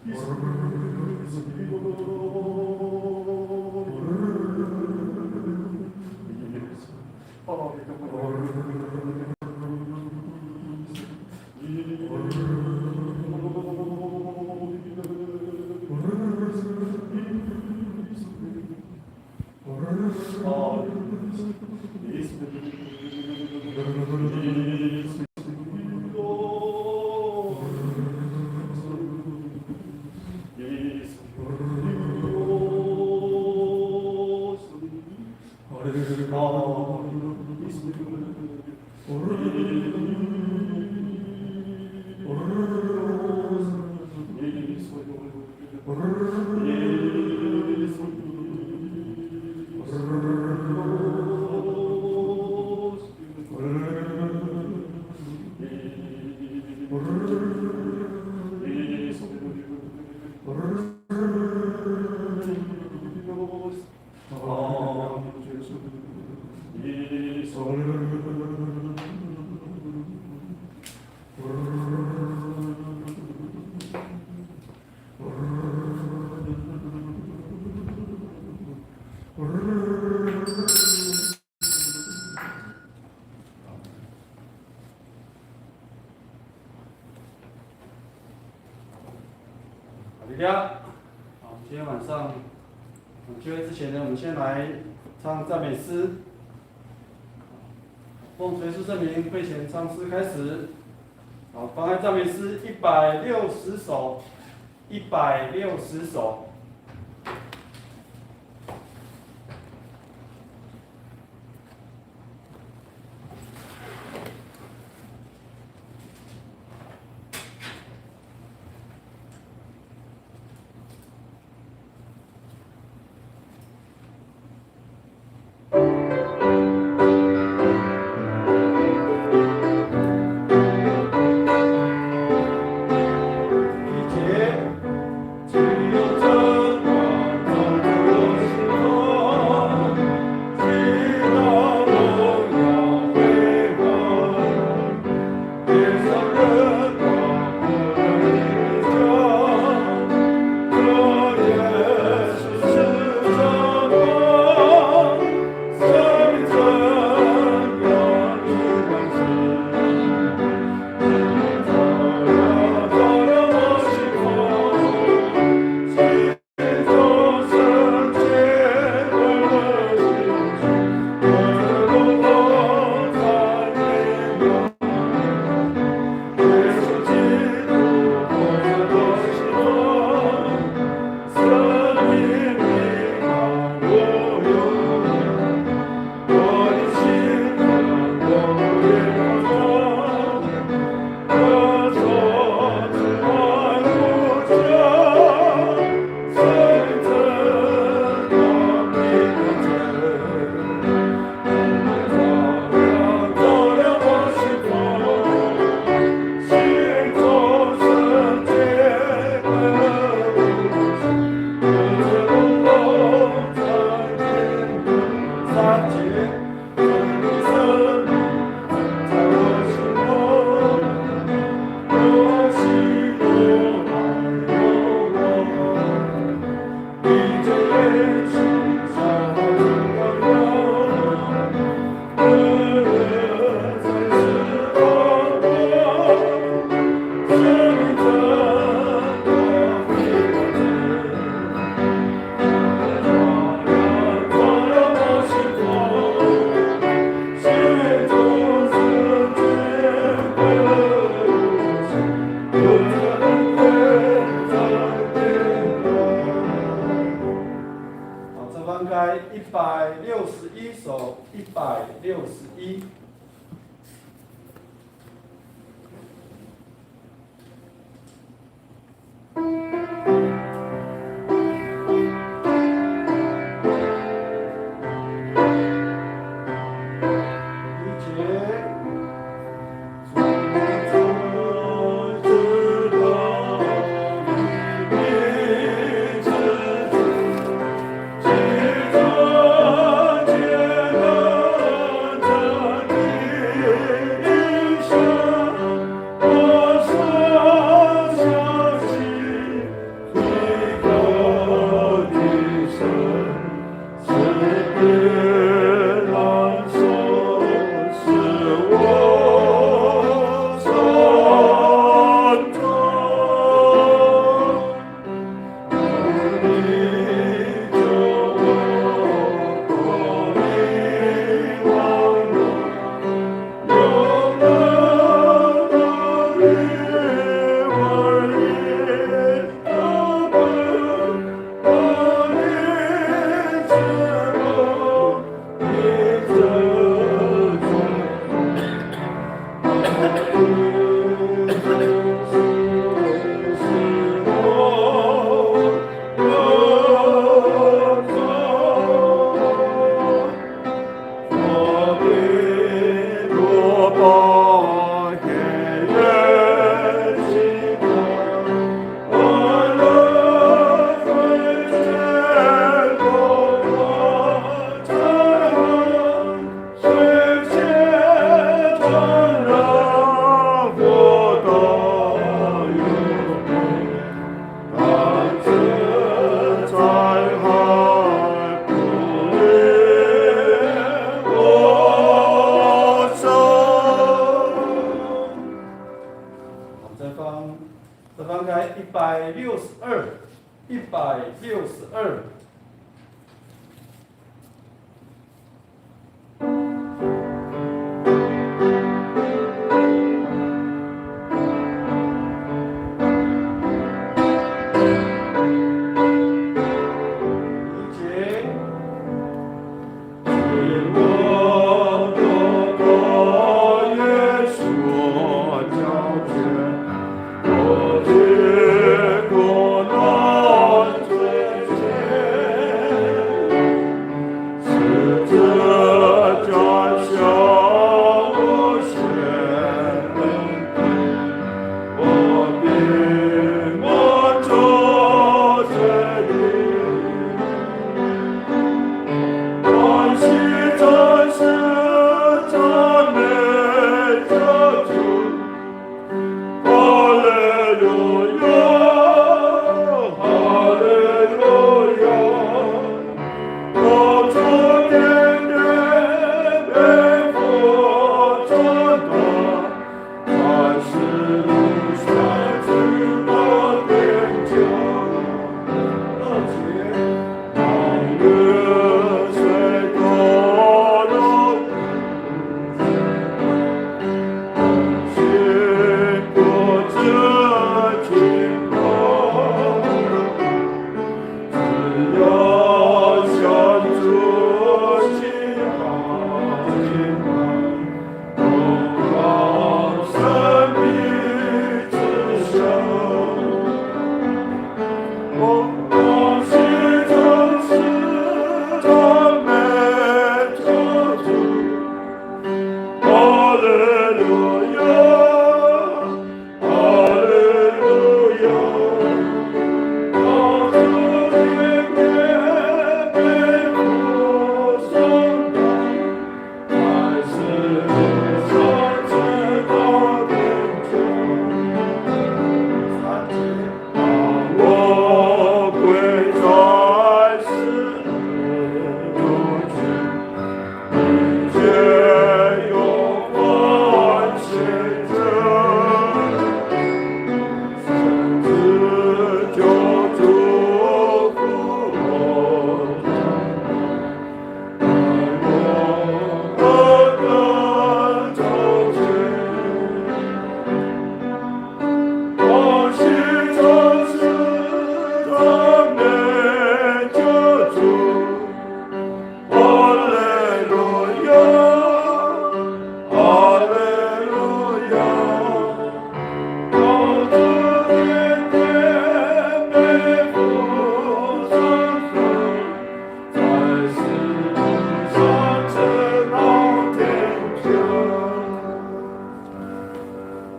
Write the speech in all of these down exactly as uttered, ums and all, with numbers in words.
哈利路亚！好，我们今天晚上，嗯，就位之前呢，我们先来唱赞美诗。奉主耶稣圣名，会前唱诗开始。好，方案赞美诗一百六十首，一百六十首。好，这翻开一百六十一首，一百六十一。六十二，一百六十二。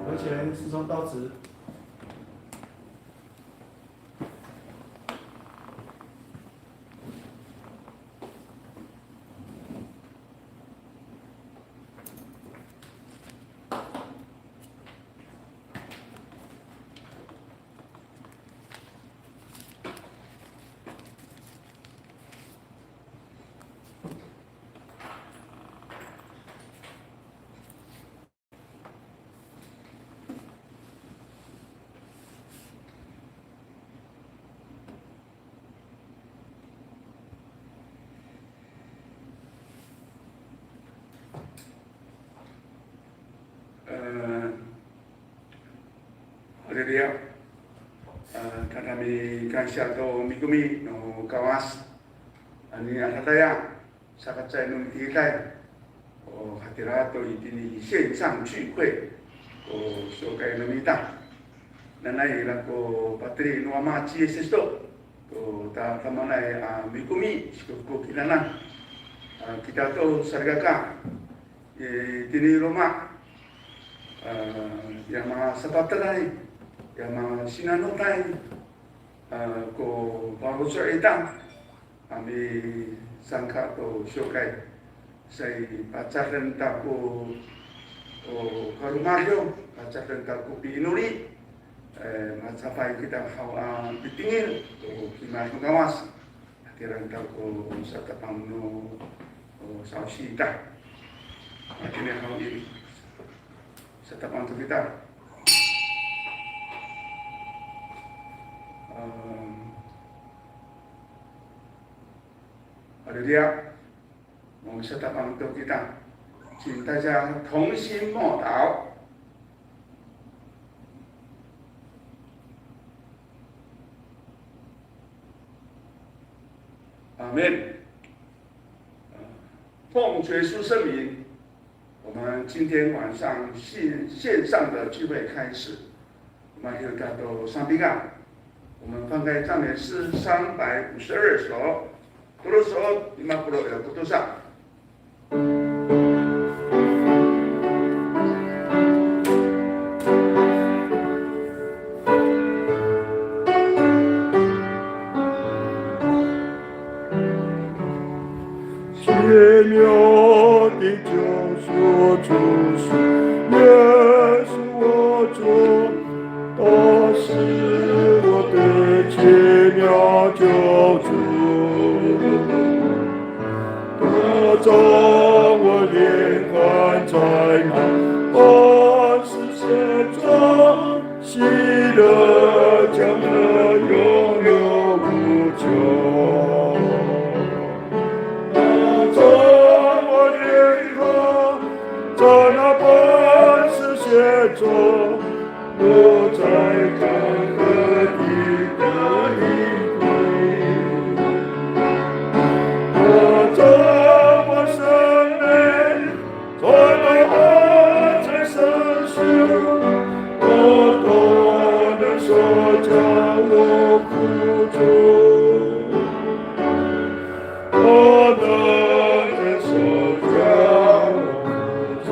我们请人师兄到此。Haleluya. Tada mikansiya to mikomi no Kawas. Ano adada ya, sakacecay no mitiiday. O hatira to itini 线上聚会, o 教会 no mita. Nanay ira ko pateli no Wama ci Yis Kristo ko tadamaanay a mikomi, sikoko kinanan. A, kita to salikaka, e, tini Roma, a, ya masapateray, ya masinanotay, a, ko faloco' ita a misangka to 教会. Sa i, pacaden ta ko, o, karomadiw, pacaden ta ko piinoli, e, macafay kita haw a pitengil to kimad no Kawas. Hatiran ta ko satapang no, o, sa'osi ita. Matini haw i, satapang to kita. 哈利路亚！我们下搭帮助给大，请大家同心默祷。阿门。奉主耶稣圣名，我们今天晚上线，线上的聚会开始。我们有大多上宾啊，我们翻开赞美诗三百五十二首，读的时候，你们不能有不读上。 奇妙的救赎主是耶稣我主，他是我的奇妙救主。他将我领赶在那磐石线中， 喜乐将来永有无穷。那在我领航，在那磐石线中，我在干涸地的隐蔽。那在我生命 在那爱在深处，我都能说叫我苦楚，我都能说叫我苦楚。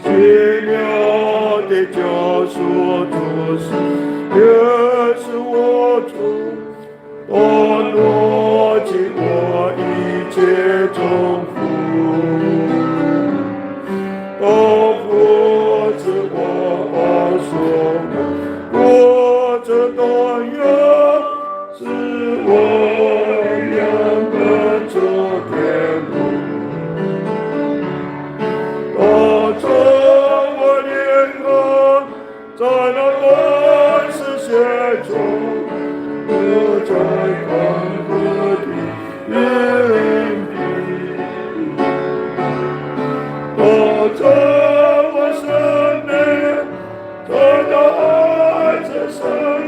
奇妙的救赎主是耶稣我主， 他拿起我一切重负，他扶持我双手，我这断忧，使我一样奔出天路。他在我领航， 在那磐石线中，我在干涸地隐蔽。他在我生命，在那爱在深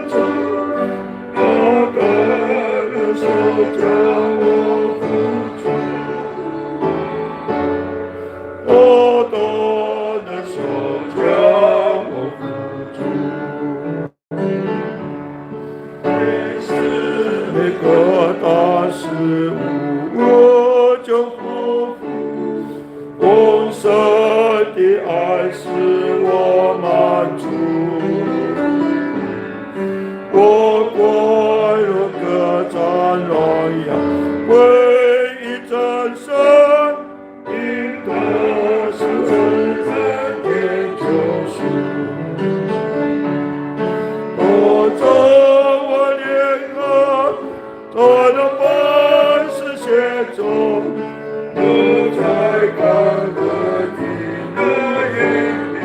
处，他的右手将我扶住。 我都能说叫我苦楚。每时每刻他是无穷富足，丰盛的爱使我满足。我快乐歌唱荣耀，唯一真神 因他是慈爱的救赎。我在我领航，在那磐石线中，我在干涸地的隐蔽。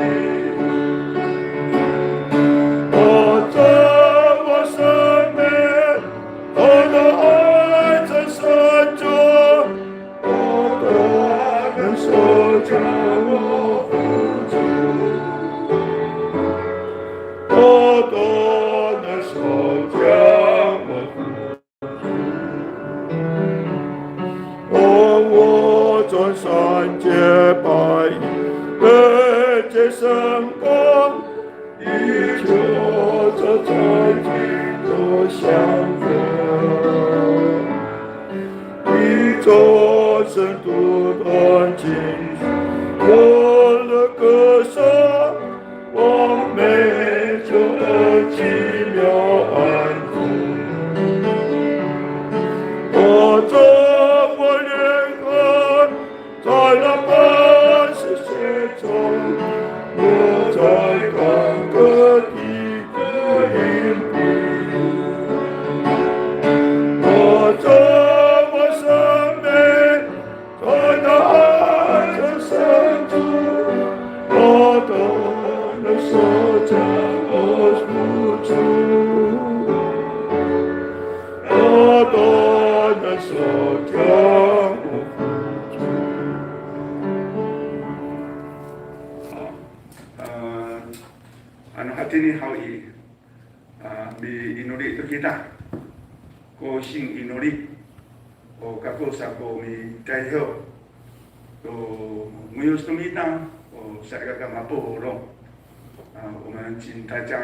我在我生命，在那爱在深处， 我都能说叫我苦楚，我都能说叫我苦楚。哦，我转身洁白，被这圣光 一切这在基督相逢，一座圣徒同进，我的歌声，我美酒的奇妙安慰。我这我灵魂 在那磐石线中，我在干戈地的隐蔽。我这我生命，在那爱 Inoli to kita. Ko sing inoli. O kako sa ko mitayho to ngoyos no mita, o salikaka mapolong. A, 我们请大家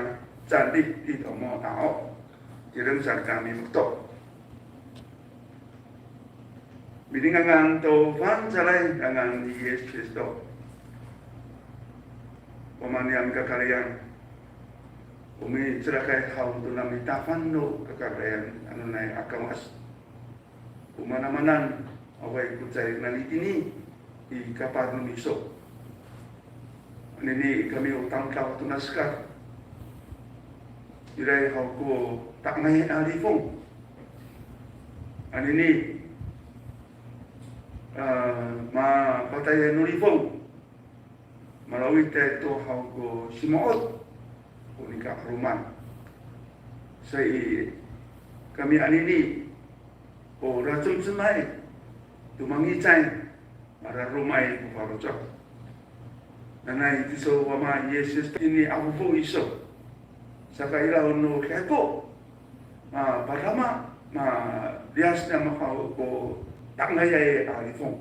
站立，低头默祷。Tireng sa kami to. Milingangan to fangcalay ngangan ni Yis Kristo. O maniyam kakarayan, o micelakay haw to na mitafan no kakarayan ano nai a Kawas. O manamanan awaay ko caay nani tini i kapah no miso. Anini kami o tamdaw to na sekal. Iray haw ko ta'angay a lifong. Anini, a, mapatayay no lifong. Malawitay to haw ko simo'ot ko nika 'aloman. Sa i kami anini o racemcemay to mangicay, mararomay ko faloco'. Nanay kiso Wama Yis Kristo, tini a fofo iso. Saka ira no kihako, ma, padama, maliyas niyam haw ko ta'angayay a lifong.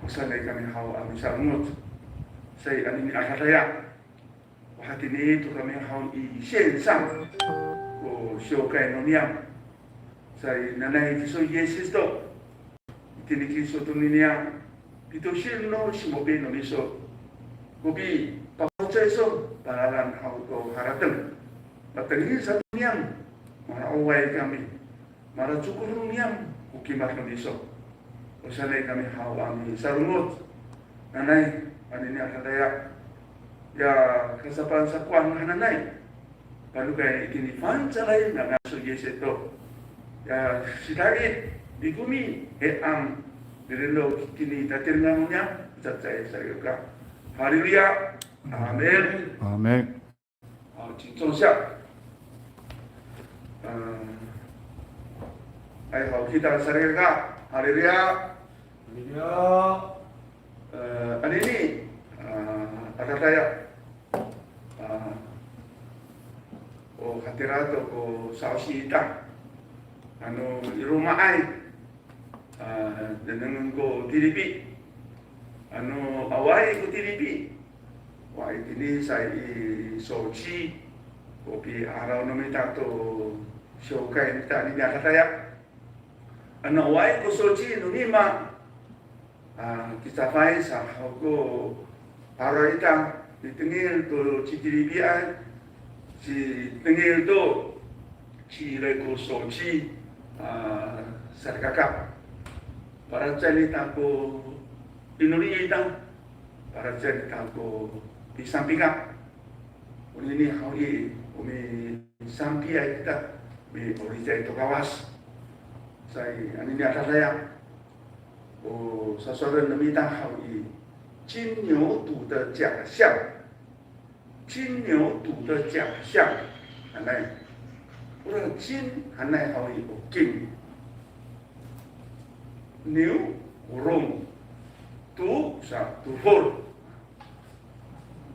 O sanay kami haw a misalongoc. Sa i anini a dadaya. O hatini to kami haw i 线上 ko siwkay no niyam. Sa i nanay kiso Yis Kristo. Itini kiso tonini a pitosil no simopi' no miso. Ko pipafaloco' iso, palalan haw to harateng. Matengil sato niyam, mala'oway kami. Malacokor niyam ko kimad no miso. O sanay kami haw a misalongoc. Nanay, anini a dadaya. Ya kasapalan sakowan hananay. Panokay itini fangcalay ngangan ni Yis Kristo. Ya sida'it, mikomi, hean, mirenok itini tatirengan no niyam, cacay salikaka. Haleluya. Amin. Amin. 好，请坐下。嗯，哎，好，kita salikaka. Haleluya. Haleluya. E, anini, a, a dadaya. A, o hatira to ko sa'osi ita. Ano i loma'ay, a, nengnengen ko tilipi. Ano awaay ko tilipi, wa itini sa i 手机, o pi'araw no mita to siwkay mita anini a dadaya. Ano awaay ko 手机 no nima, a, kicafay sa haw ko paro ita, mitengil to citilipiay, citengil to ciilay ko 手机, a, salikaka. Palacecay ita ko inoli ita, palacecay ita ko pisampinga. Onini haw i, o misampiay kita, mi'oricay to Kawas. Sa i, anini a dadaya, o sasowalen no mita haw i, 金牛犊的假象. 金牛犊的假象 hanay. Ora 金 hanay haw i, o kim. 牛, korong. 犊 sa tofor.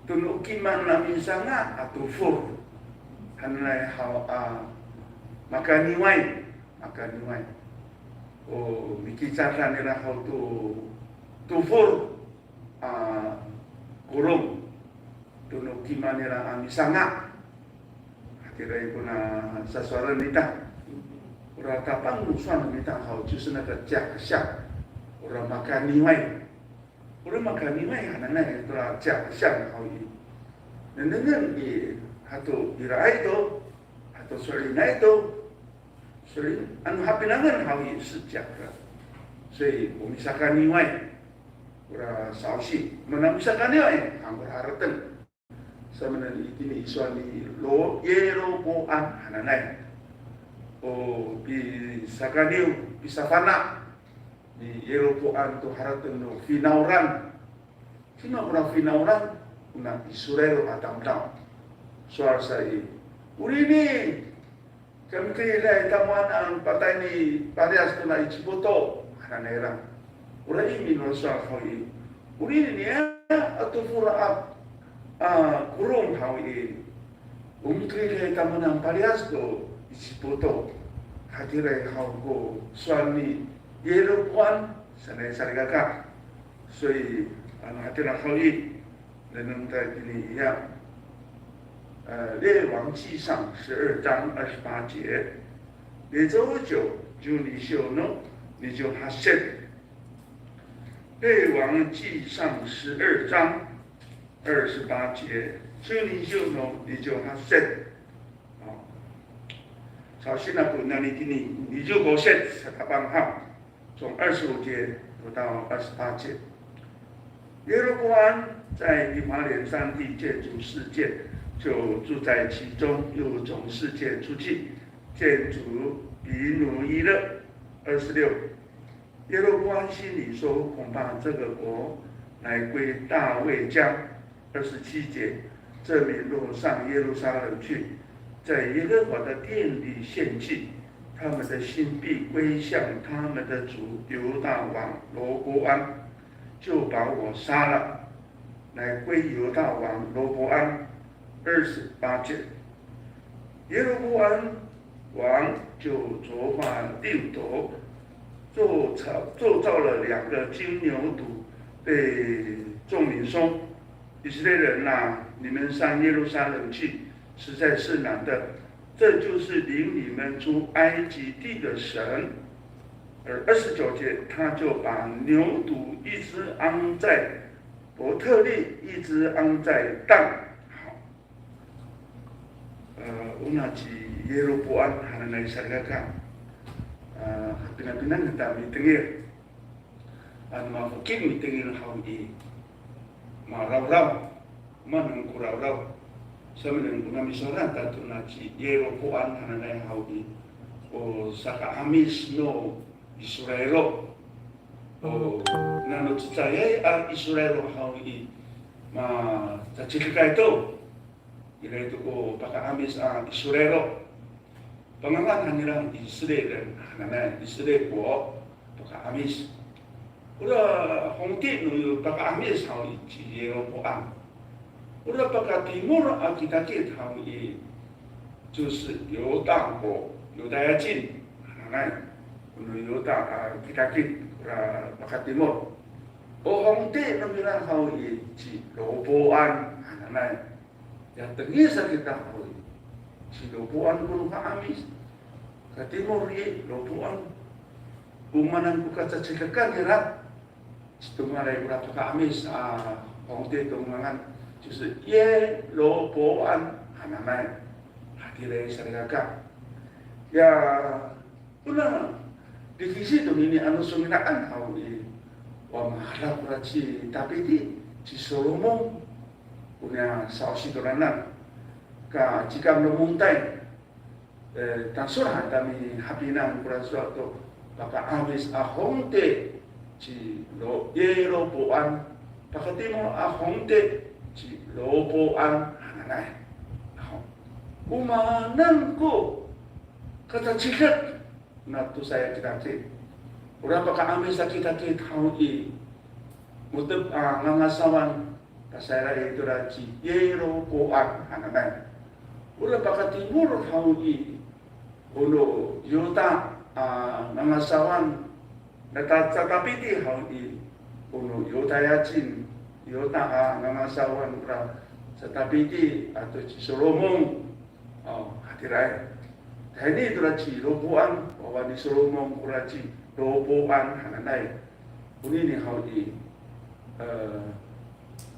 To no kiman a misanga' a tofor hananay haw a makaniway, makaniway. O mikicadan nira haw to tofor a korong to no kiman nira a misanga'. Hatiraay kona sasowalen ita. Ora tapang no sowal no mita haw, 就是那个假象. Ora makaniway. Ora makaniway hananay tora 假象 haw i. Nengnengen i, hato iraay to, hato so'elinay to. So'elin, ano hapinangen haw i 是假的. 所以 o misakaniway. Ora sa'osi, mana misakaniway, han kora harateng. Samanen itini i sowal ni Lo, Yeropoan hananay. O pisakaniw, pisafana' ni Yeropoan to harateng no finawlan. Cima kora finawlan, kona Israil a tamdaw. Sowal sa i, onini, kami keriday tamowanan patay ni paliyas tona Icipoto hananay ira. Ora i minosowal haw i, onini niya a tofor a, a, korong haw i. O mitengil i tamowanan paliyas to Icipoto, hatiraay haw ko sowal ni Yeroboam sanay salikaka. 所以 ano hatira haw i, nengneng ta itini i, 列王纪上十二章二十八节，列王纪上十二章二十八节。列王纪上十二章二十八节，十二章二十八节。 好，首先呢，我们来听听二十五节，从二十五节读到二十八节。耶罗波安在以法莲山地建筑世界，就住在其中，又从世界出去，建筑比努伊勒。二十六，耶罗波安心里说：“恐怕这个国来归大卫家。”二十七节，这民若上耶路撒冷去，在耶和华的殿里献祭，他们的心必归向他们的主犹大王罗波安，就把我杀了，来归犹大王罗波安。二十八节，耶罗波安王就谋划另谋，做造做造了两个金牛犊，对众民说：“以色列人呐，你们上耶路撒冷去，实在是难的。这就是领你们出埃及地的神。”而二十九节，他就把牛犊一只安在伯特利，一只安在但。好， Ona ci Yeropoan hananay salikaka, a, pinapinang ta mitengil. Ano mafokil mitengil haw i, marawraw, manengko rawraw. Samaanen ko namisowalan ta tona ci Yeropoan hananay haw i, o saka'amis no Israelo. O nano cecayay a Israelo haw i, macacidekay to. Ira to ko paka'amis a Israelo. Pangangan han nira 以色列人 hananay, 以色列国, paka'amis. Ora hongti no paka'amis haw i ci Yeropoan. Ora pakatimol a kitakit haw i, 就是犹大国, 犹大家境 hananay. Kono 犹大 a kitakit, ora pakatimol. O hongti no mira haw i ci Ropoan hananay. Ya tengil sa kita haw i, ci Ropoan ko no ka'amis. Katimol i Ropoan. O maanan ko kacacidekan nira, citongalay kora paka'amis a hongti to ngangan, 就是耶罗波安 hananay. Hatiraay salikaka. Ya, kona likisi tonini ano songinaan haw i, wa mala kora ci Tapiti, ci Solomon, kona sa'osi toranan, ka cikang no mongtay, e, tangsol han ta mihapinang kora sowal to, paka'amis a hongti ci Ro-, Yeropoan, pakatimol a hongti ci Ropoan hananay. Aho. O maanan ko kacacidek na tosaay a kitakit. Ora paka'amis a kitakit haw i, mo^tep a ngangasawan, pasayra i tora ci Yeropoan hananay. Ora pakatimol haw i, o no Yuta a ngangasawan, na ta-, catapiti haw i, o no Yutayacin, Yuta a ngangasawan ora catapiti ato ci Solomon. O, hatiraay. Tahini tora ci Ropoan, wawa ni Solomon kora ci Ropoan hananay. Onini haw i, e,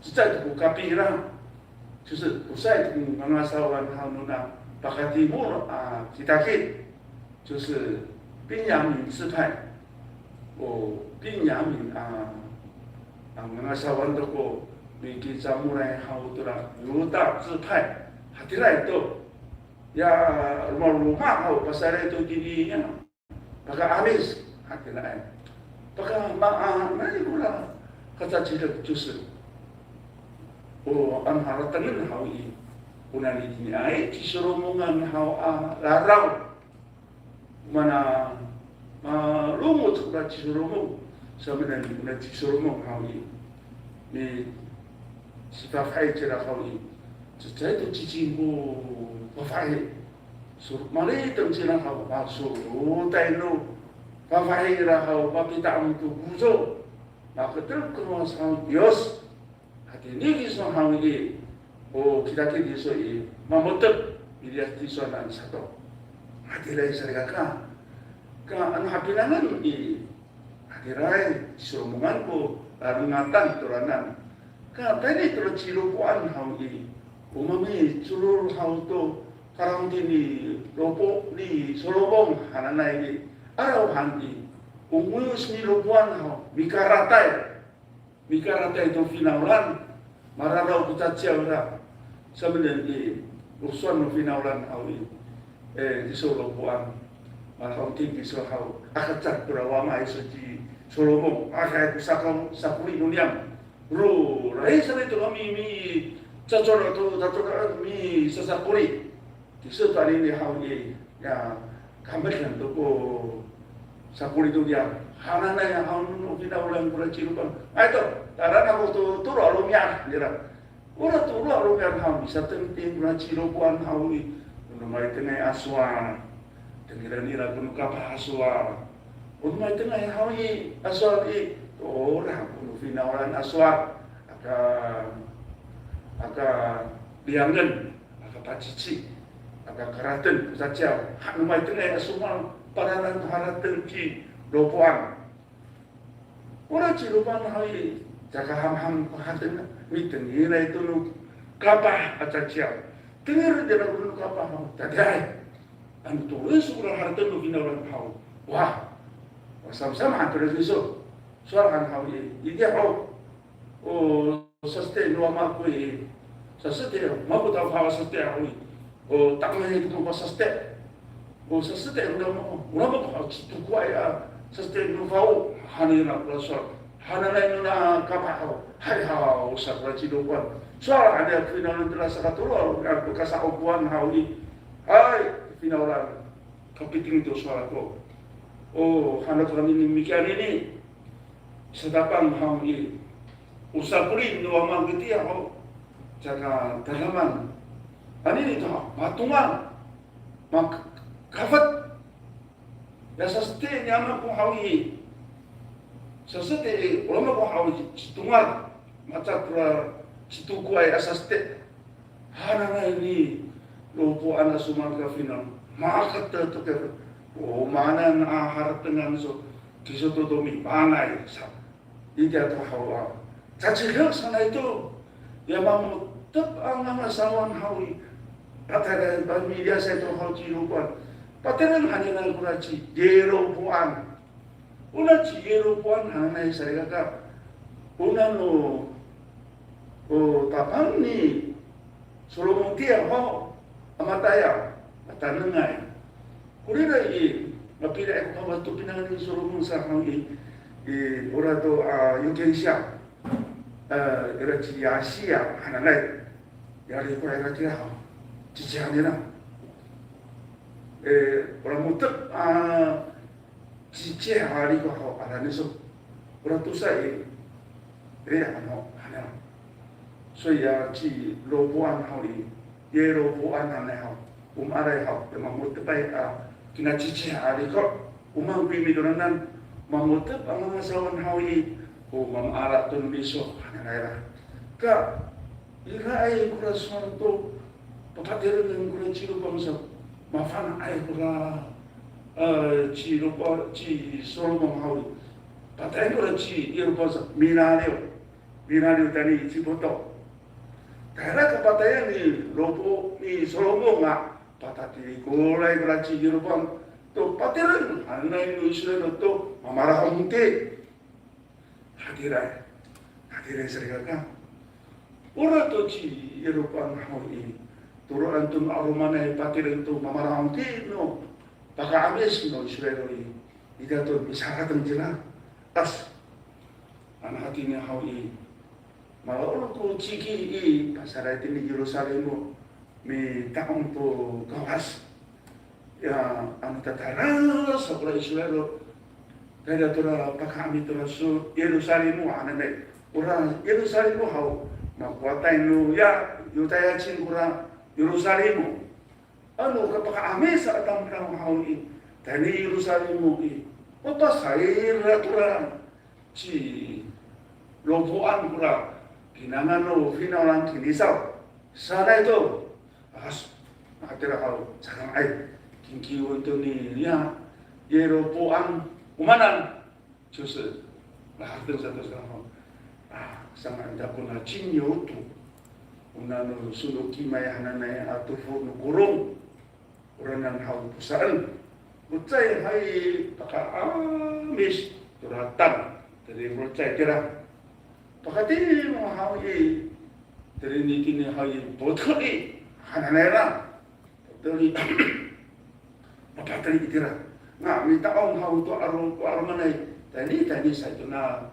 cecay to ko kapi nira, 就是 tosaay to ko ngangasawan haw nona pakatimol a kitakit, 就是 Pinyamin 支派. O Pinyamin a, a ngangasawan to ko mikicamolay haw tora Yuta 支派. Hatiraay to. Ya, romaroma haw pasayra to itini ya, paka'amis, hatiraay. Pakamaan, nani kora kacacidek 就是. O, ano haratengen haw i, o nani itiniay ci Solomongan haw a raraw. Mana, malongoc kora ci Solomon, samaanen kora ci Solomon haw i, ni, sifafay cira haw i, Cecay to cicing ko fafahi. So, maliteng cira haw, masolotay no fafahi ira haw, mapita'ong to kozo. Maketer ko Kawas haw Dios. Hatini kiso haw i, o kitakit kiso i, mamotep, miliyas tisowanan sato. Hatiraay salikaka. Ka ano hapinangan i, Hatiraay, ci Solomongan ko lalengatan toranan. Ka tayni tora ci Roboan haw i, o mamicolol haw to kalahotin ni Robo, ni Solomon hananay i, araw han i, o ngoyos ni Roboan haw, mikaratay. Mikaratay to finawlan, mararaw ko caciyaw ira. Samaanen i, o sowal no finawlan haw i, e, kiso Roboan. Malahotin kiso haw, aka cecay tora wama iso ci Solomon, aka ko sakaw, sakoli no niyam. Ro, ray sanay to kami mi, cacora to, cacora mi, sasakoli. Kiso to anini haw i, ya, kamed han to ko sakoli to niyam. Hananay haw no finawlan kora ci Roboan. Ay to, tayra ako to tolo a romi'ad nira. Ora tolo a romi'ad haw i, satengting kora ci Roboan haw i, o no maitengay a sowal. Tengilen nira ko no kapah a sowal. O no maitengay haw i, a sowal i, tora ko no finawlan a sowal. Aka, aka liyangen. Aka pacici, aka karaten ko caciyaw, ha no maitengay a sowal, paranan to harateng ci Roboan. Ora ci Roboan haw i, caka hamham ko hateng, mitengilay to no kapah a caciyaw. Tengil nira ko no kapah haw, tatiihay. Ano tolo iso kora harateng no finawlan haw. Wa, wa samsam han to iso. Sowal han haw i, itiya ho. O saseti' no wama ako i, saseti', mako ta faw a saseti' ako i. O takngahi to ko saseti'. O saseti' no wama ako, o wama ako, a, citokoay a saseti' no faw, hananay kora sowal. Hananay no na kapah haw. Hay haw, sa kora ci Roboan. Sowal hananay ko finawlan tira sakatolo, ako kasa'opoan haw i. Hay, finawlan. Kapiting to sowal ako. O, hanaw to kami ni mikiya anini. Satapang haw i, o sakolin no wama ako itiya ho, caka tadaman. Anini to haw, matongal, makafet. Ya saseti' ni ama ako haw i, saseti' o wama ako haw i, citongal, maca kora citokoay a saseti'. Hananay ni Roboan a somowal ko finawlan, makato to kira. O maanan a haratengan so, kiso to to mimaanay sa. Itiya to haw a, cacidek sanay to. Ya mamotep a ngangasawan haw i, patayra, pamiliyasay to haw ci Roboan. Patireng hananay kora ci Yeroboan. Ona ci Yeroboan hananay salikaka. Ona no, o tapang ni Solomon itiya ho, a matayal, a tanengay. Korira i, mapili'ay ko Kawas to pinangan ni Solomon sa haw i, i, ora to, a, yokensiya, a, ira ci Yasiya hananay. Ya riko' ira kira haw, cicihan nira. E, ora motep, a, cicih a riko' haw, alaen iso. Ora tosa i, ri ano, ano. So ya ci Roboan haw i, Yeroboan hananay haw. O ma'aray haw, ya mamotepay a kinacicih a riko'. O maan ko mitooranan, mamotep a ngangasawan haw i, o mamaala to no miso hananay ra. Ka, iraay kora sowal to, papatirengen kora ci Roboan sa, mafana'ay kora, e, ci Robo, ci Solomon haw i. Patayen kora ci Yeroboan sa, milaliw. Milaliw tayni i cipoto. Tayra kapatayan ni Robo, ni Solomon a, patatilikolay kora ci Yeroboan to patireng hanay no Israil to mamalahongti. Hatiraay, hatiraay salikaka. Ora to ci Yeroboan haw i, toro'an to no 'alomanay patireng to mamalahongti no paka'amis no Israil i, ita to misarateng cira. As, ano hatini haw i, mala'ol ko ciki i, pasaray tini Yerusalimo, mita'ong to Kawas. Ya, ano tatayra sa kora Israil, tayra tora paka'ami tora so Yerusalimo hananay. Ora Yerusalimo haw, makowatay no ya, Yotaya cin kora Yerusalimo. Ano kapaka'amis a tamdaw haw i, tayni Yerusalimo i, o pasayra kora ci Roboam kora pinangan no finawlan Kinisaw sanay to. As, matira haw, sakanga'ay, kingkiwen to ni, ya, Yeroboam, o maan, 就是 lahateng sato sa haw. A, sanga'ay ta kona cinyoto. Kona no solo kimay hananay a tofo no korong. Oranan haw posaen. O cecay hay paka'amis to ratang. Tayni o cecay kira. Pakatimol haw i, tayni itini haw i, poteli hananay ra. Poteli. Papateli itira. Nga mita'ong haw to 'alo, to 'alomanay. Tayni, tayni sa tona,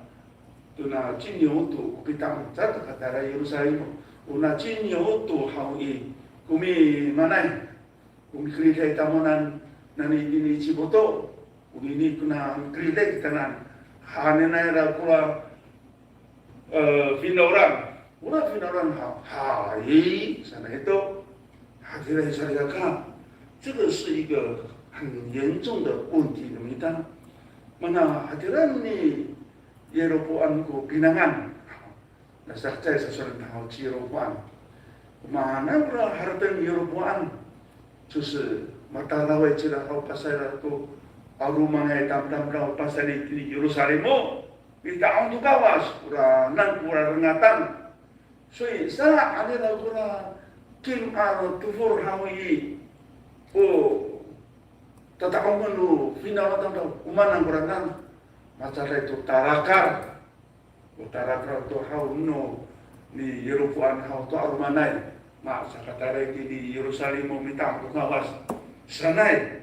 tona cinyoto ko pita'ong sato katayra Yerusalimo. Ona cinyoto haw i, komimanay. Komikeriday tamowanan nani itini i Ciboto. Onini kona mikeriday kitanan. Hananay ra kora, e, finawlan. Kora finawlan ha, hay sanay to. Hatiraay salikaka. 这个是一个很严重的问题 no mita. Mana hatira ni Yeroboam ko pinangan. Na saka cecay sasowalen haw ci Yeroboam. Mana kora harateng ni Yeroboam. 就是 matalaway cira haw pasayra to 'alomanay tamdamdaw pasayra itini Yerusalimo. Mita'ong to Kawas, oranan kora rengatan. 所以 sa, anira kora kim a tofor haw i, o tata'ongen no finawlan tamdaw, o maan koranan, macaday to tarakar. O tarakar to haw no ni Yeroboam haw to 'alomanay. Ma, saka tayra itini Yerusalimo mita'ong to Kawas sanay.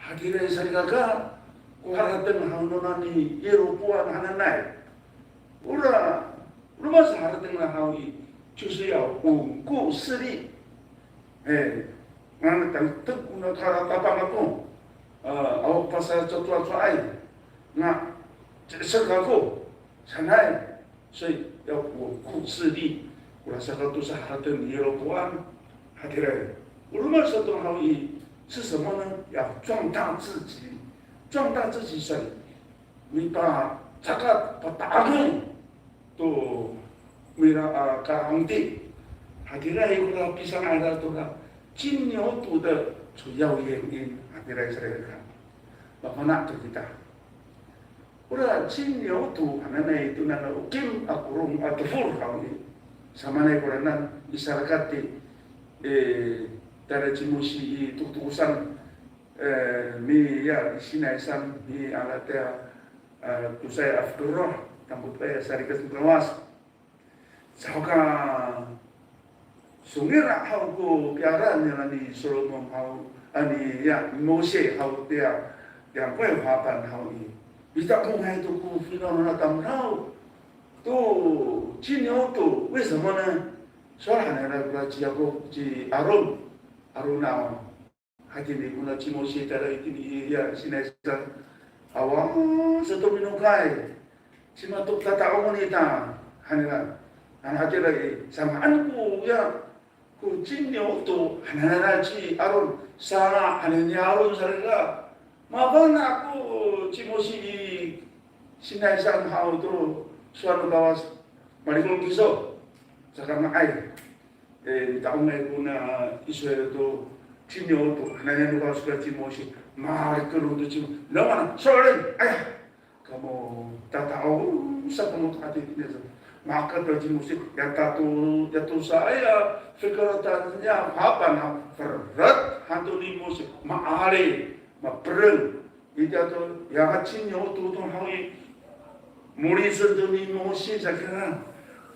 Hatiraay salikaka, ko harateng haw nona ni Yeroboam hananay. Ora, ora masaharateng nira haw i, 就是要稳固势力. E, ngangan tangtek kona kalatapang ako. E, awa ko pasayra cowacowaay. Nga, cesek ako sanay. 所以要稳固势力. Kora saka to saharateng ni Yeroboam, hatiraay. O roma sato haw i, 是什么呢？要壮大自己，壮大自己 sa, mipacakat, pata'akay to mira a ka'angti. Hatiraay kora pisanga'ay ira to cinyoto 的主要原因, hatiraay salikaka. Mafana' to kita. Ora cinyoto hananay to nano kim a korong a tofor haw i, samaanay koranan i, sarakat i, e, tayra ci Mosi i toktokosan, e, mi, ya, i Sinay san, mi ala tiya, e, tosaay a fekero, tampotoay a sarikec no Kawas. Saka, songila' haw ko piala nira ni Solomon haw, ani, ya, Mosi haw tiya, tiya ko hapan haw i. Mita'ongay to ko finawlan tamdaw to cinyoto, 为什么呢? Sowal han nira kora ci Yakop, ci Aron, Aron haw. Hatini kona ci Mosi tayra itini i, ya, Sinay san. Awa sato minokay. Cima to tata'ongen ita, han nira. Ano hatira i, samaan ko, ya, ko cinyoto, han nira ci Aron. Sala, han ni Aron sa nira. Mafana' ko ci Mosi i Sinay san haw to sowal no Kawas. Malikol kiso. Saka nga'ay. E, mita'ongay kona Israil to cinyoto, hananay no Kawas kora ci Mosi, malikelong to ci Mosi, lawana, sowalen, aya, kamo tata'ong sa kamo to hatini sa. Ma'akar to ci Mosi, ya tato, ya tosaay a fekerotan, ya hapan a feret han to ni Mosi, ma'alif, mapereng. Itiya to, ya cinyoto to haw i, molisen to ni Mosi sa kira.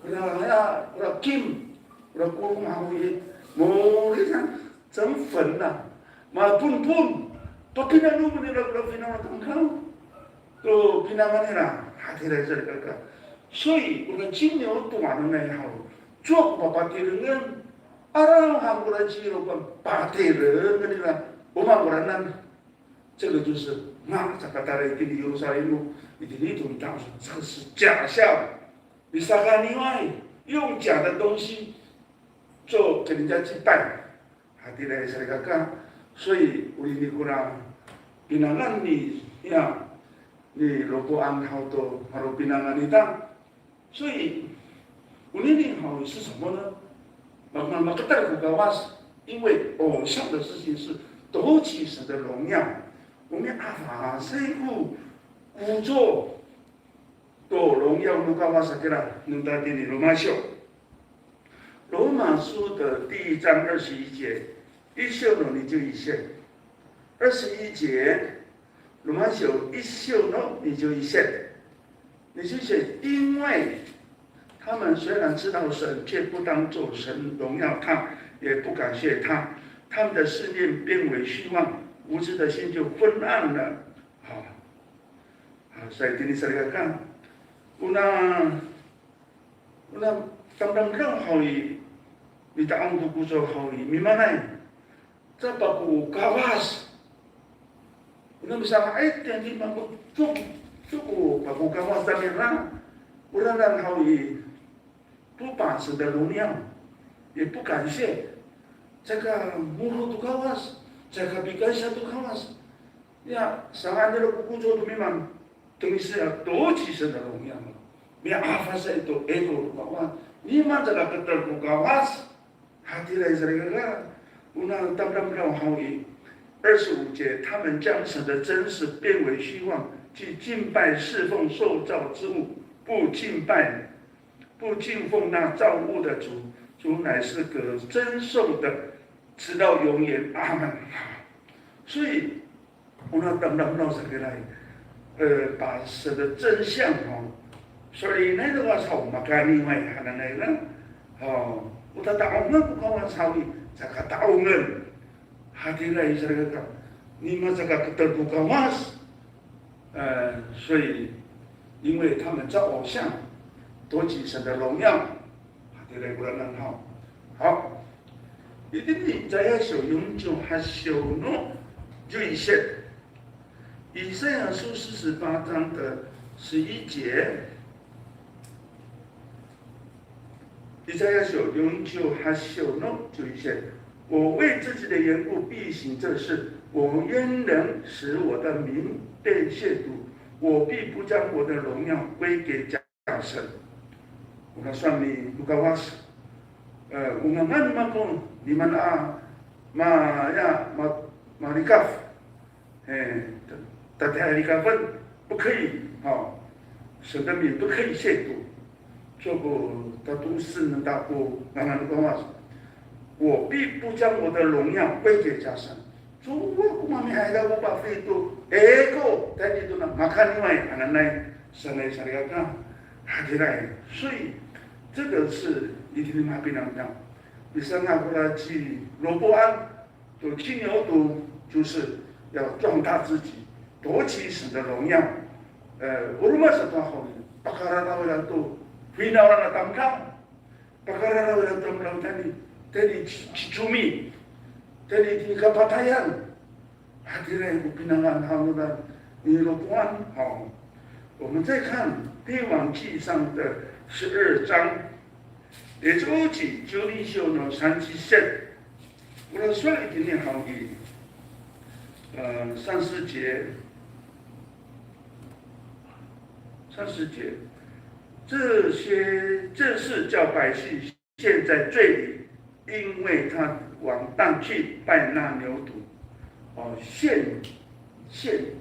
Kora, ya, kora kim, kora korong haw i, molisen, 成粉 na. Maponpon, papinanomen nira kora finawlan tamdaw to pinangan nira, hatiraay salikaka. 所以 kora cinyoto hananay haw, cowa ko papatirengen, araw han kora ci Yeroboam, patirengen nira, o maan koranan. 这个就是 ma, saka tayra itini Yerusalimo, itini to mita'ong, 这个是假象。Misakaniway, 用假的东西做给人家祭拜。Hatira i salikaka, 所以 o ini kora pinangan ni, ya, ni Roboam haw to malopinangan ita. 所以 o ini haw 是什么呢？Mak-, mak-, maketer ko Kawas, 因为偶像的事情是夺取神的荣耀。我们阿法塞库 kuco to 荣耀 no Kawas sa kira, no tadini Roma syo. 罗马书的第一章二十一节，一章の二十一节，二十一节，罗马书一章の二十一节，二十一节，因为他们虽然知道神，却不当作神荣耀他，也不感谢他，他们的思念变为虚妄，无知的心就昏暗了。好，好，所以今天这个看，我那 Ona tamdamdaw haw i, mita'ong ko koso haw i, mimaanay, ca pako Kawas. Ona misanga'ay tiya ni mako, to, to ko pako Kawas tamiyanan. Oranan haw i, 不把神的荣耀，也不感谢。Caka moro' to Kawas, caka pikansiya to Kawas. Ya, sanga'ay nira ko koso to mimaan, 等于是要夺取神的荣耀了。Miafasay to eko to Kawas. Mimaan caka keter ko Kawas. Hatira i salikaka, ona tamdamdaw haw i, 二十五节，他们将神的真实变为虚妄，去敬拜侍奉受造之物，不敬拜，不敬奉那造物的主，主乃是可称颂的，直到永远。阿们。所以 Ona tamdamdaw sa kira i, e, 把神的真相 haw, so'elinay to Kawas haw, makaniway hananay na. Haw, o tata'ongen ko Kawas haw i, caka ta'ongen. Hatira i salikaka, nima caka keter ko Kawas. 呃，所以因为他们造偶像，夺取神的荣耀。Hatira i koranan haw. 好，一定你在要求永久还修呢，就一些。以赛亚书四十八章的十一节，以赛亚书四十八章の十一節，我为自己的缘故必行这事，我焉能使我的名被亵渎？我必不将我的荣耀归给假神。Ona sowal ni Kawas, e, o ngangan mako, nimaan a, ma, ya, ma, malikaf. E, ta, tatihi a likafen, 不可以，哈，神的名不可以亵渎。Cowa ko tatosen no mako ngangan no Kawas, 我必不将我的荣耀归给假神。Cowa ko mami'ayaw ko pafeli to eko tayni tona makaniway hananay sanay salikaka. Hatira i. 所以这个是一定要 mapinang. Misamaan kora ci Roboam to 金牛犊就是要壮大自己，夺取神的荣耀。E, o roma sato haw i, pakararaw ira to finawlan a tamdaw. Pakararaw ira to tamdaw tayni, tayni ci, ci Comi, tayni tini kapatayan. Hatira i ko pinangan haw nira ni Roboam haw. 我们再看列王纪上的十二章，列王纪上の三十節。Kora sowal itini haw i, e, 三十节，三十节，这些，这事叫百姓 陷在罪里，因为他往那去拜那牛犊。O, 陷，陷。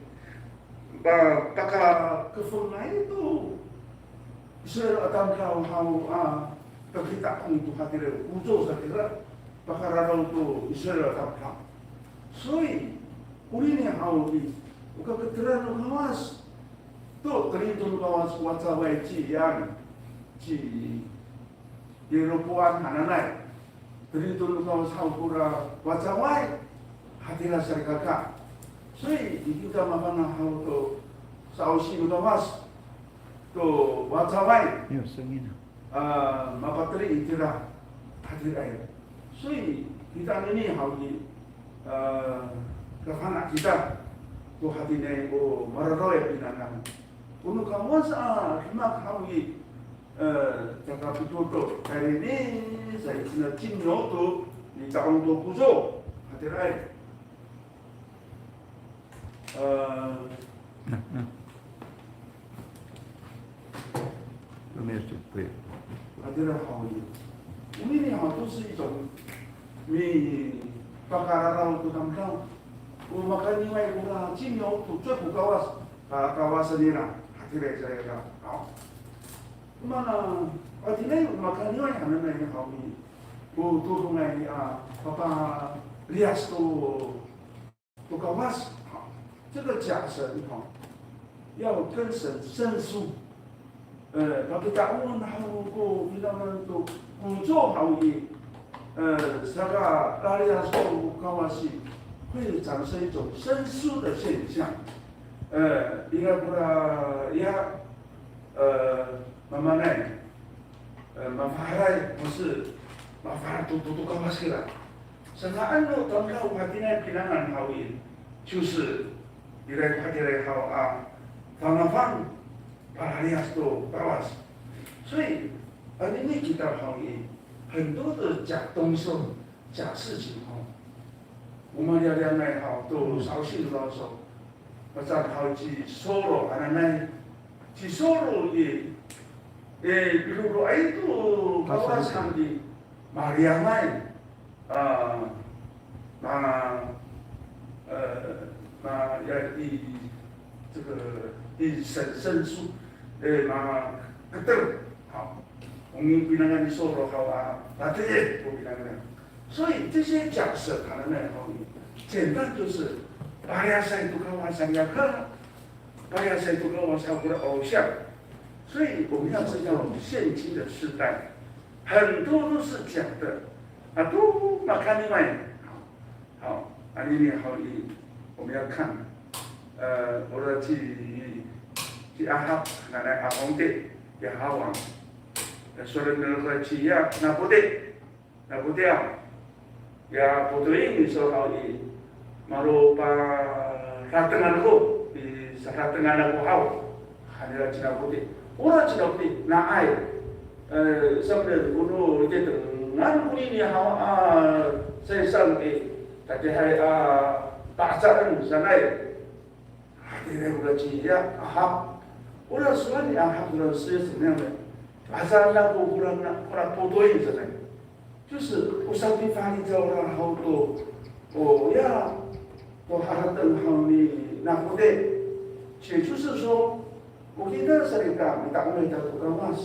Pa, pakakefolay to Israil a tamdaw haw a, pakita'ong to hatira, oco sa kira, pakararaw to Israil a tamdaw. 所以, onini haw i, o kaketeran no Kawas to, teli to no Kawas, wacaway ci Yan, ci Yeroboam hananay. Teli to no Kawas haw kora wacaway, hatira salikaka. 所以, i kita mafana' haw to sa'osi no Kawas to wacaway. 没有声音了。 A, mapateli itira, hatira i. 所以, kita anini haw i, a, kafana' kita to hatiniay o mararaway a pinangan. O no Kawas a demak haw i, E, caka pitoto, tayni sa i cina cinyo to, mita'ong to kozo, hatiraay. E, 没有准备。 Hatira haw i. Onini haw to sa i, mipakararaw to tamdaw. O makaniway kora cinyo to, to ko Kawas, a, Kawasan nira. Hatira sa ira. Haw. Mana, a, tini o makaniway hananay haw i, o todongay a papaliyas to, to Kawas. 这个假神哈，要跟神申诉。呃，papita'ong haw ko pinangan to kozo haw i, e, saka laliyas to Kawas i, 会产生一种申诉的现象。E, ira kora, ya, e, mamanay, e, mafaharay, 或是 mafaharay to, to, to Kawas kira. Sanga'en no tamdaw hatiniay pinangan haw i, 就是 ira ko hatiraay haw a fangafang, palaliyas to Kawas. 所以 anini kita haw i, 很多的假动作、假事情 haw, o maliyaliyanay haw to sa'osi no Kawas. Maca haw ci Solo hananay, ci Solo i, e, pilo'ay to Kawas han i, maliyangay. 啊，那，呃，那要以这个以身申诉，哎，那个的，好，我们平常你说的好啊，那这也不平常的。所以这些假设谈的那方面，简单就是，哎呀，谁都看我，谁呀，看，哎呀，谁都看我，谁不是偶像。所以我们要知道，现今的时代，很多都是假的。 Ato makaniway. 好，anini haw i, 我们要看。呃，ora ci, ci Ahab, nanay a hongti, ya hawang. Ya, sowal nira ko ci, ya, napote. Napote a. Ya, potoin iso haw i, malo padatengan ako, pisadatengan ako haw, han nira ci Napote. Ora ci Napote, na'ay, e, samen ko no litetengan konini haw a, saan i, tatiihay a, pa'ecaen sanay. Hatira kora ci, ya, Ahab. Ora sowal ni Ahab, ora sowal 怎么样呢？Asa na ko kora, kora potoin sanay. 就是 o sapifalicaw haw to, o ya, to harateng haw ni Napote. 也就是说，o kita salikaka mita'ong ita to Kawas.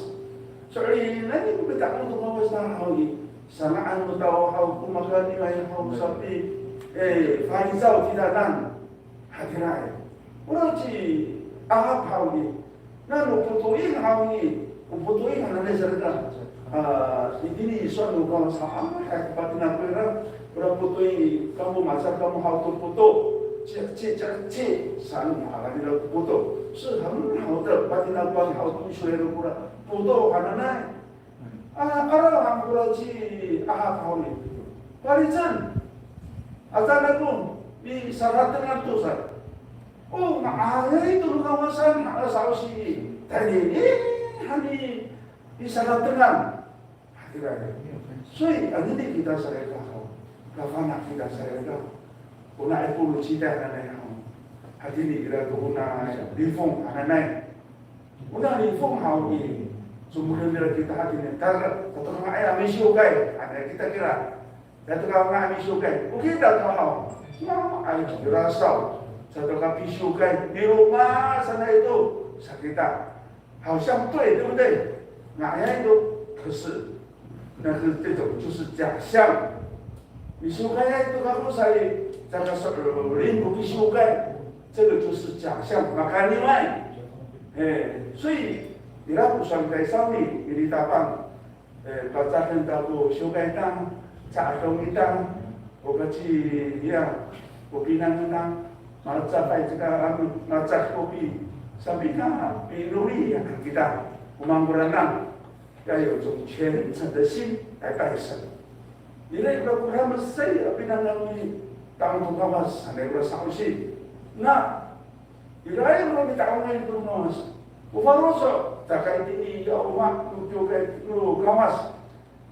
So'elinay ko mita'ong to Kawas haw i, sanga'en no tao haw ko makaniway haw sapi, e, falicaw kitanan. Hatiraay. Ora ci Ahab haw i, nano potoin haw i, o potoin hananay sa ira. A, itini i sowal no Kawas a, a, hay ko patinakoy ira, ora potoin kamo, ma'aca kamo haw to poto, ci, ci, ci, ci, saan hananay ira ko poto. 是很好的 patinakoy haw to, iso ira kora poto hananay. A, 'araw han kora ci Ahab haw i, palicen. Ata nako pisadatengan to sa. O, nga'ayay to no Kawasan, a, sa'osi i, tayni han i pisadatengan. Hatira. 所以 anini kita salikaka haw, kafana' kita salikaka. Ona epolo citay hananay haw. Hatini ira to ona lifong hananay. Ona lifong haw i, comoden nira kita hatini, tara, sato ka nga'ay a misiwkay, hanay kita kira. Sato ka nga'ay a misiwkay, o kita to haw. Nga'ay kira saw, sato ka pisiwkay, miloma sanay to, sa kita. 好像对，对不对？Nga'ayay to, 可是 那是这种就是假象。Misiwkayay to kako sa i, caka so'elin ko pisiwkay, 这个就是假象，makaniway. 哎，所以 ira ko sowal sawni, militapang, e, pacaden ta ko siwkay ta, ca'edong ita, o kaciya, o pinangan ta, malacafay caka, malacaf ko pi, sapi ta, pinoli kita, o mangoranan. 要有一种虔诚的心来拜神。Ira ko kora mesay a pinangan i, ta'ong to Kawas, sanay ko sa'osi. Na, ira ko mita'ongay to Kawas. O faloco', caka itini i loma' no kiwkay no Kawas.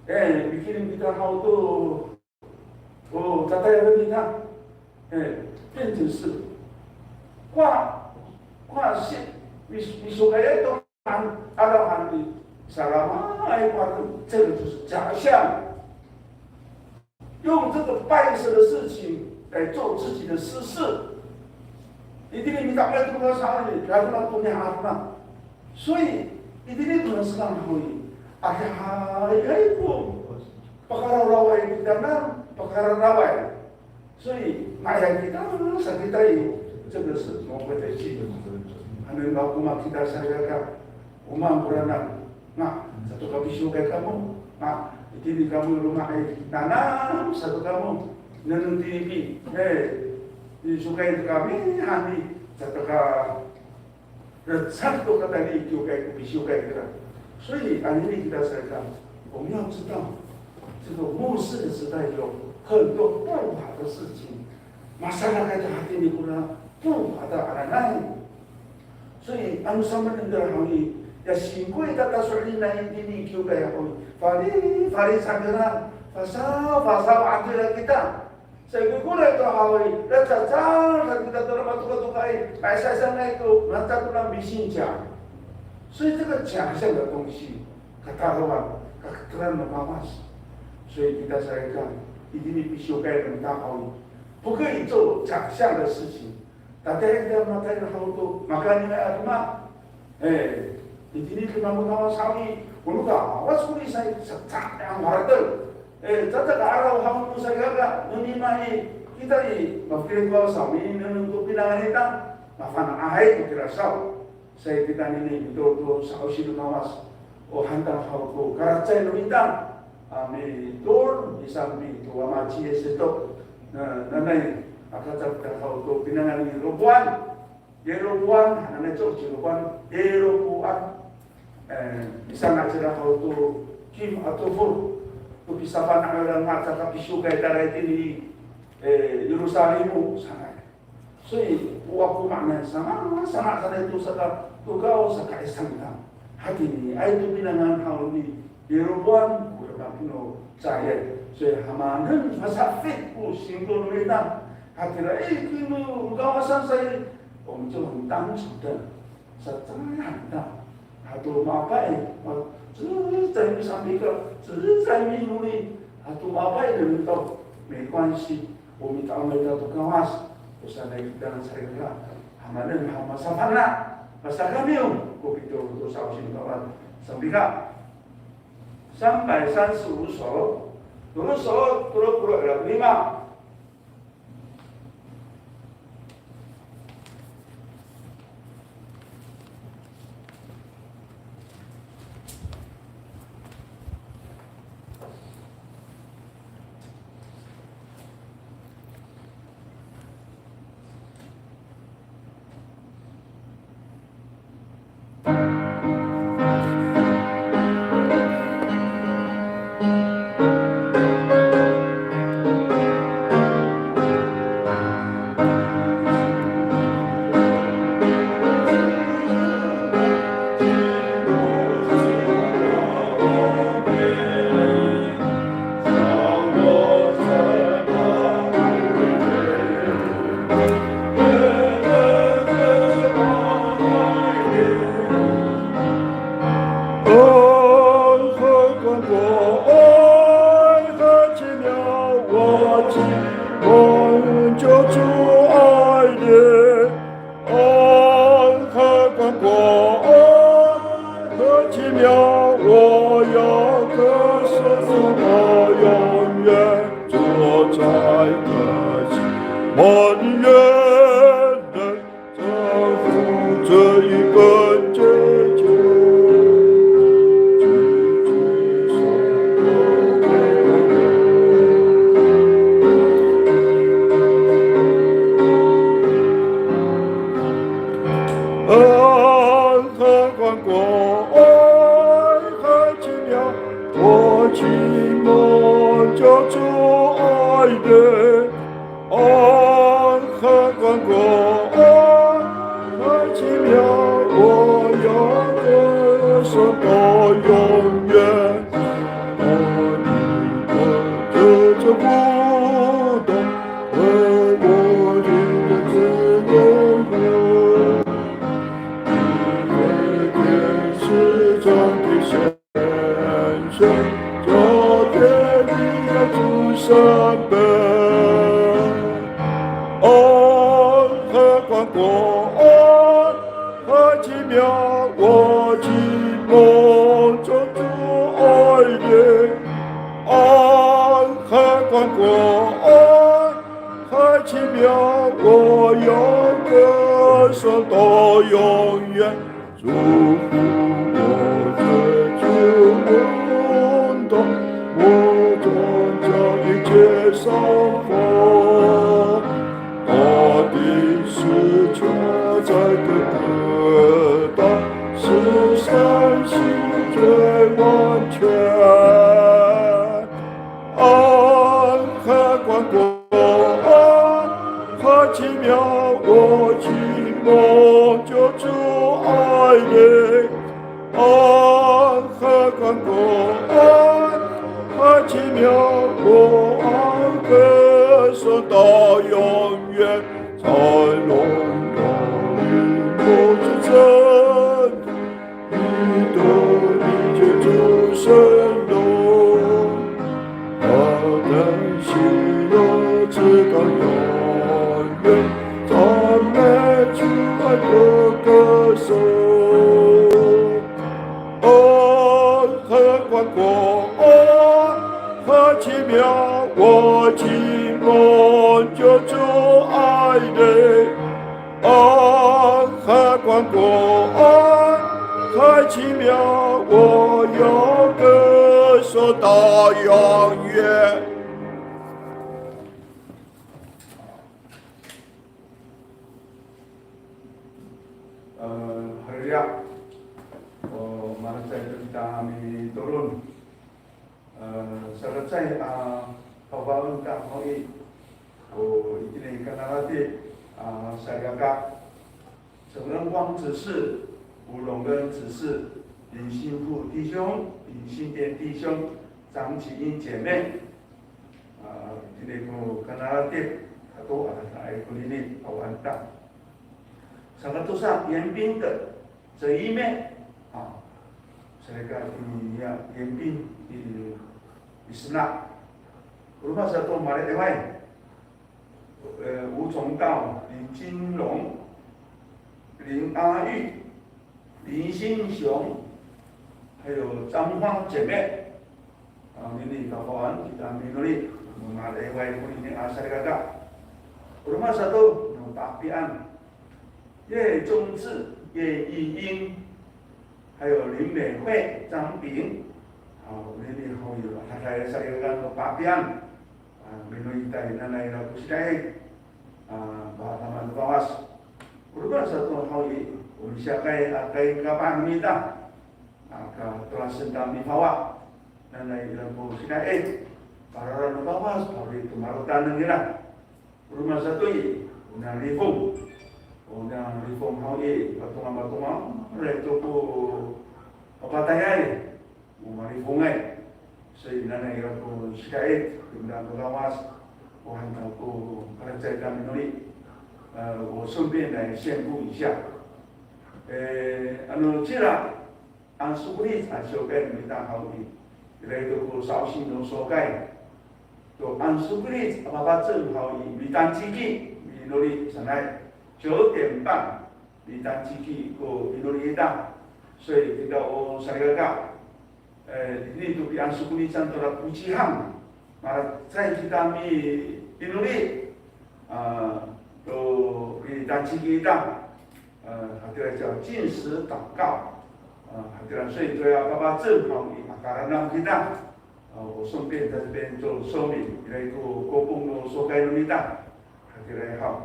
E, mikilim kita haw to, o tatayalen ita. E, 变成是 kwa, kwa si, mis, misokayay to han, 'araw han i, salamaay ko han, 这个就是假象。 用这个拜神的事情来做自己的私事。Itini mita'ongay to ko saan i, lato na to niya hafana. 所以 itini to na senang haw i, adihay ko pakarawraway kita na, pakararaway. 所以 nga'ayay kita sa kita i, 这个是魔鬼的计谋。Hanen mako ma kita salikaka. O maan ko ranan, nga, sato ka pisiwkay kamo, nga, itini kamo i loma' i, nanam sato kamo, nengneng tini i, e, pisiwkay to kami han i, sato ka, recak to katayni i kiwkay ko pisiwkay kira. 所以 anini kita salikaka, 我们要知道，这个末世的时代有很多不好的事情，masarakay to hatini kora 不法的 hananay. 所以 ano samanen ira haw i, ya singko i tataso'elinay itini i kiwkay haw i, fali, fali sa kira, fasaw, fasaw, ato ira kita. Saikoray to haw i, lacaca sa kita to na matokatokay, maisaisangay to, mata to na misinca. 所以这个假象的东西，katalawan, kaketeran no Kawas. 所以 kita salikaka, itini pisiwkay no mita haw i, 不可以做假象的事情。 Tatihi kita matayal haw to, makaenay a demak. E, itini to namo Kawas haw i, o no Kawas ko lisay, sa, sa, ang harateng. E, caay ka 'araw haw no salikaka, no nima i, kita i, mafokil ko Kawas haw i, nengneng to pinangan ita, mafana'ay to kira saw. Sa kita nini mitolon to sa'osi no Kawas. O han ta haw ko karacay no mita a mitolon, misambi to Wama ci Yis to. Na, nanay, aka caay kita haw to pinangan ni Roboam. Yeroboam, nanay, caay ci Roboam, Yeroboam. E, misanga' cira haw to kim ato folo. To pisafana' ira nga caay ka pisiwkay tayra itini, e, Yerusalimo sanay. 所以 o wako ma'anay, sanga', sanga' sanay to saka, to kao saka isang ta. Hatiniay to pinangan haw ni Yeroboam ko demak no cecay. 所以 hamanen masafit ko singko no mita. Hatira i, kino Kawasan sa i, 我们就很单纯的 Sa caay han ta. Hato mapay, ma, cecay misambi ka, cecay minoli. Hato mapay no mita, 没关系。O mita'ongay kita to Kawas, o sanay kita salikaka, hamanen ha masafana', masakamiyo ko pitolon to sa'osi no Kawas. Sambi ka, 三百三十五首, tolo sowal tolo polo' ira ko lima. 光，爱何其妙，我既蒙救主爱的，爱何广阔，爱何其妙，我要歌颂到永远。 祝福我这救恩的，我转交一切上方。大地是全在的，大地是山是最完全。 爱何广阔，爱何其妙，我既蒙救主爱的，爱何广阔，爱何其妙，我歌颂到永远，在荣耀里蒙主称。 你的名救主升荣，何等喜乐直到永远，赞美主爱的歌声。哦，何广阔，哦，何奇妙，我既蒙救主爱的 哦，何广阔，哦，何奇妙，我要歌颂到永远。Haleluya. O malacecay to kita mitolon. E, saka cecay a kafaen ta haw i, o itini kanalatip a salikaka. 陈恩光执事、吴荣根执事、林新富弟兄、林新店弟兄、张启英姐妹。A, itini ko kanalatip ato a, ay konini, awan ta. Saka tosa, 延毕的 这一面，啊，salikaka i, ya, 延毕 i, i Sena. O roma sato mali'eway. E, 吴崇道、林金荣、林阿玉、林新雄，还有张芳姐妹。 Anini kafaen kita minoli, mali'eway konini a salikaka. O roma sato no pa'apian. 叶仲志、叶义英，还有林美惠、张炳。Anini haw i, haday salikaka no pa'apian. A, minoli kita i, nanay ira ko sidaay. A, pahadaman no Kawas. O roma sato haw i, o misiyakay a, kay kapah no mita. Aka tolasen ta mifawa. Nanay ira ko sidaay. Parara no Kawas, paro i to marotanen nira. O roma sato i, o na lifong. O na lifong haw i, patongal patongal, ray to ko papatayay. O malifongay. 所以 nanay ira ko sidaay, to mita no Kawas. O han ta ko kalacecay ta minoli. E, 我顺便来宣布一下。E, ano cira, Ansokolic a sokay no mita haw i, ira to ko sa'osi no sokay. To Ansokolic a papacem haw i, mitanciki, minoli sanay. 九点半, mitanciki ko minoli ita. 所以 kita o salikaka, e, ini to pi Ansokolican to ra ko cihang. Malacecay kita mi, minoli, a, to mitanciki ita. E, hatira caay 禁食祷告. E, hatira, 所以 to ya papacem haw i, a karanaw kita. E, 我顺便在这边做说明, ira ko kopong no sokay no mita. Hatira haw.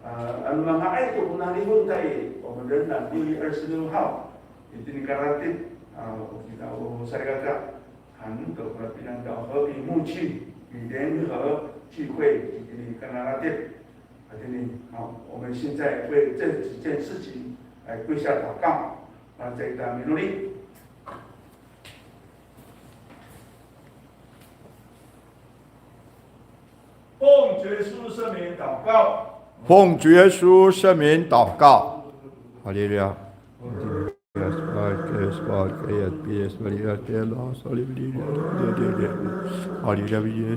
E, ano manga'ay to ko nalifong ta i, 我们仍然六月二十六号, itini kanalatip, a, kita o salikaka. 很多的平安到和平牧区与联合聚会，这个呢，跟大家讲，啊，这里，好，我们现在为这几件事情来跪下祷告，啊，这个 minuli。奉主耶稣圣名祷告。奉主耶稣圣名祷告。哈利路亚。 Hallelujah.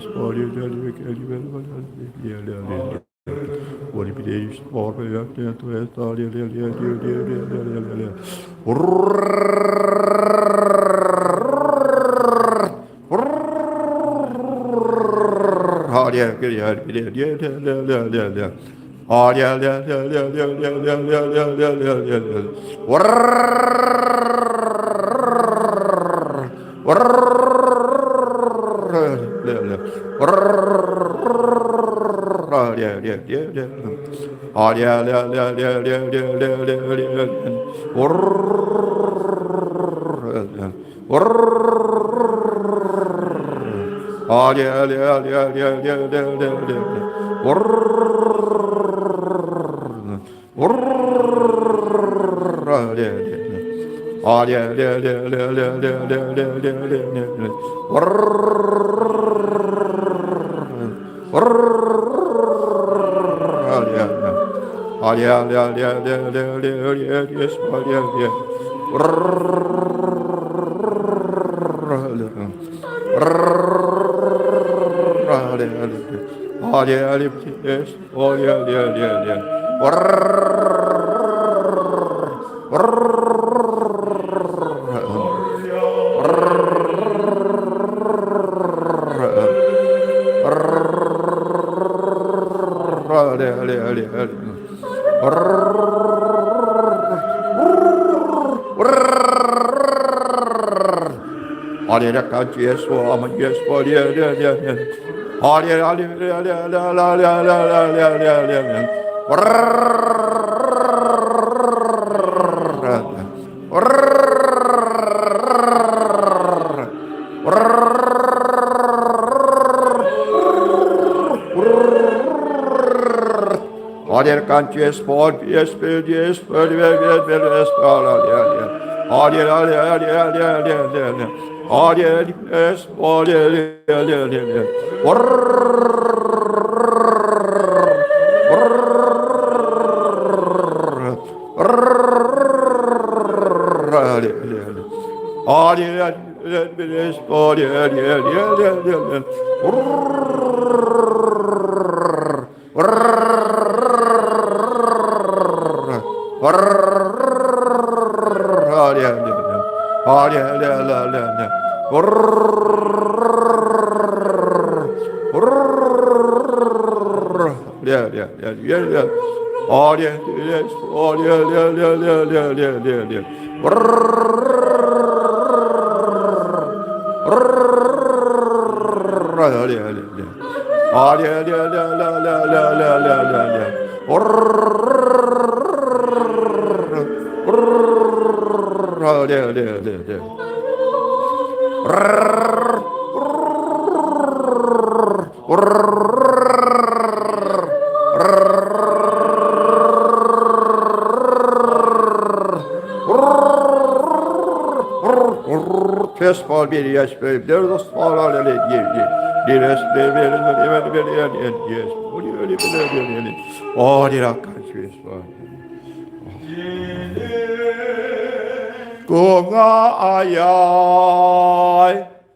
Ko nga'ayay,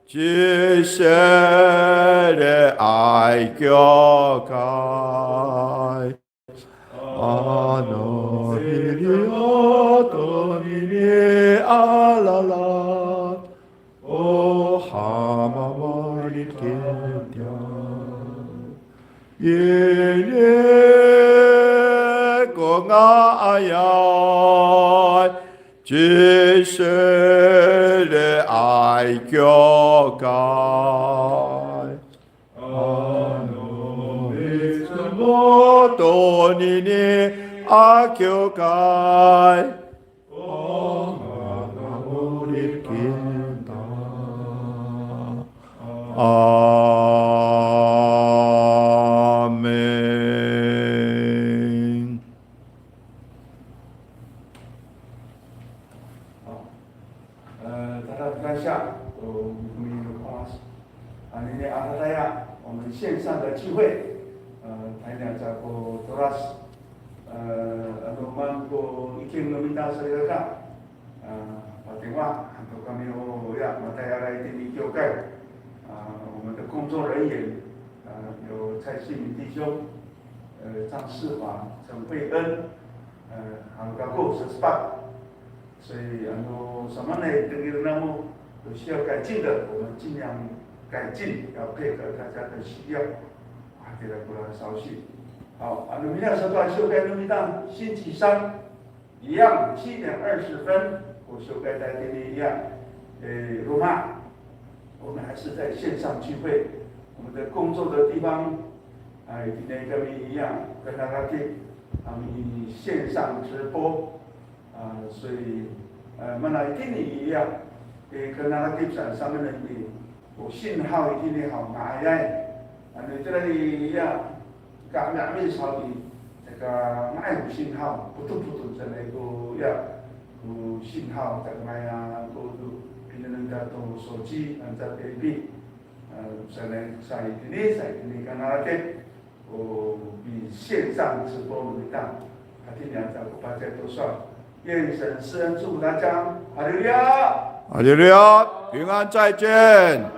ciseliay kiwkay. Ano hiliya to nini a lalan, o hamawalid kita. Ini ko nga'ayay, ciseliay kiwkay. Ano micomod to nini a kiwkay, o maka'orip kita. Amin. 呃，大家平安下，呃，我们同学的话，啊，今天阿拉大家，我们线上的聚会，呃，台南在过多拉斯，呃，我们过一天我们大家个，呃，打电话，很多方面哦，呀，我们大家来一点点了解，啊，我们的工作人员，呃，有蔡信明弟兄，呃，张世华、陈慧恩，呃，还有 kako 十八。所以，ano，什么呢？等于那么有需要改进的，我们尽量改进，要配合大家的需要。啊，给他鼓掌稍息。好，ano，明天是段秀开那么一档星期三。 一样，七点二十分，我说该在这里一样，诶，罗马，我们还是在线上聚会。我们的工作的地方，啊，今天跟你一样，跟大家去，他们以线上直播，啊，所以，呃，mana 一定一样，诶，跟大家去上面的 O 信号 itini haw nga'ayay. Ano itira i, ya, ka'ami'ami saw i, saka nga'ay ko 信号, putot-putot sanay ko, ya, ko 信号, saka nga'ay ko to pinengneng to 手机, anca telepon. Sanay sa itini, sa itini kanaratip. O pi 线上直播 no mita. Hatini anca ko pacay to sowal. 愿神施恩祝福大家。哈利路亚。哈利路亚，平安，再见。